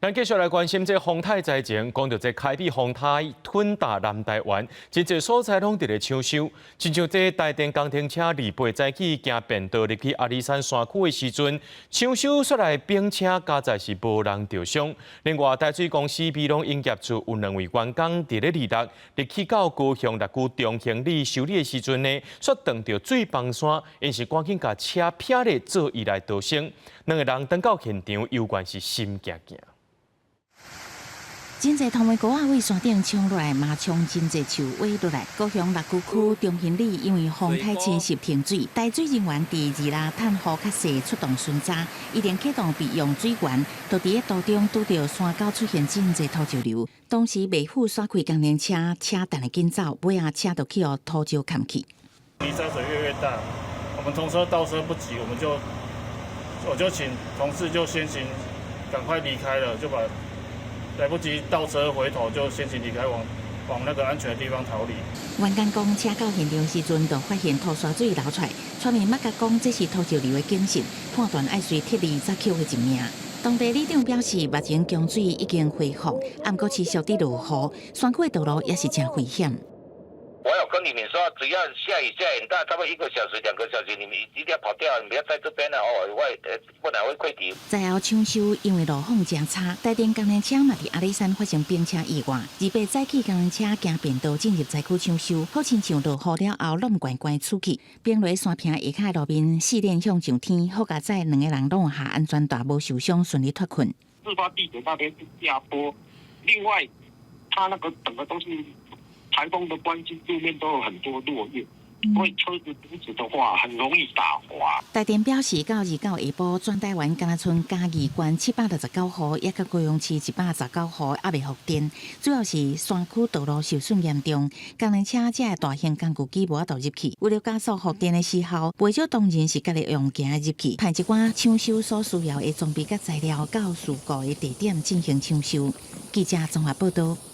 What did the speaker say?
咱繼續來關心這風颱災情，講著這開比風颱吞打南台灣，真濟所在攏佇咧搶修。親像這台電工程車25早起行便道入去阿里山山區的時陣，搶修煞來冰車加載是無人著傷。另外，台水公司美濃營業處有兩位員工佇咧26入去到高雄六龜中興里修理的時陣呢，煞撞著水崩山，𪜶是趕緊共車撇咧做意外逃生。兩个人轉到現場，猶原是心驚驚。真濟桐木高仔對山頂衝落來，嘛衝真濟樹歪落來。高雄六龜區中興里因為風颱侵襲停水，台水人員佇26趁雨較細出動巡查，一定啟動備用水源，就佇咧途中拄著山溝出現真濟土石流。當時袂赴煞開工程車，車等會緊走，尾仔車就去予土石崁去。泥沙水越越大，我們同事倒車不及，我就請同事就先行趕快離開了，就把。來不及倒車回頭，就先行離開，往那個安全的地方逃離。員工講，車到現場時陣，就發現土沙水流出來，村民嘛講這是土石流的警訊，判斷愛隨撤離才救回一命。當地里長表示，目前供水已經恢復，毋過持續佇落雨，山區的道路也是誠危險。我有跟你們說，只要下雨下很大，差不多一個小時、2個小時，你們一定要跑掉，你不要在這邊了哦，會不然會潰堤。災後搶修，因為路況誠差，台電工程車嘛佇阿里山發生冰車意外。28早起工程車行便道進入災區搶修，好親像落雨了後攏懸懸出去，冰落山坪下跤路面四輪向上天，好佳哉兩个人攏下安全帶無受傷，順利脫困。事發地點那邊是下坡，另外，它那個整個都是颱風的關係，路面都有很多落葉，所以車子停止的話，很容易打滑。台電表示，到29下晡，全台灣敢若賰嘉義縣769戶，抑佮高雄市119戶猶未復電，主要是山區道路受損嚴重，工程車這个大型工具機無法度入去。為了加速復電的時候，袂少當然是家己用行入去，派一寡搶修所需要的裝備佮材料到事故的地點進行搶修。記者綜合報道。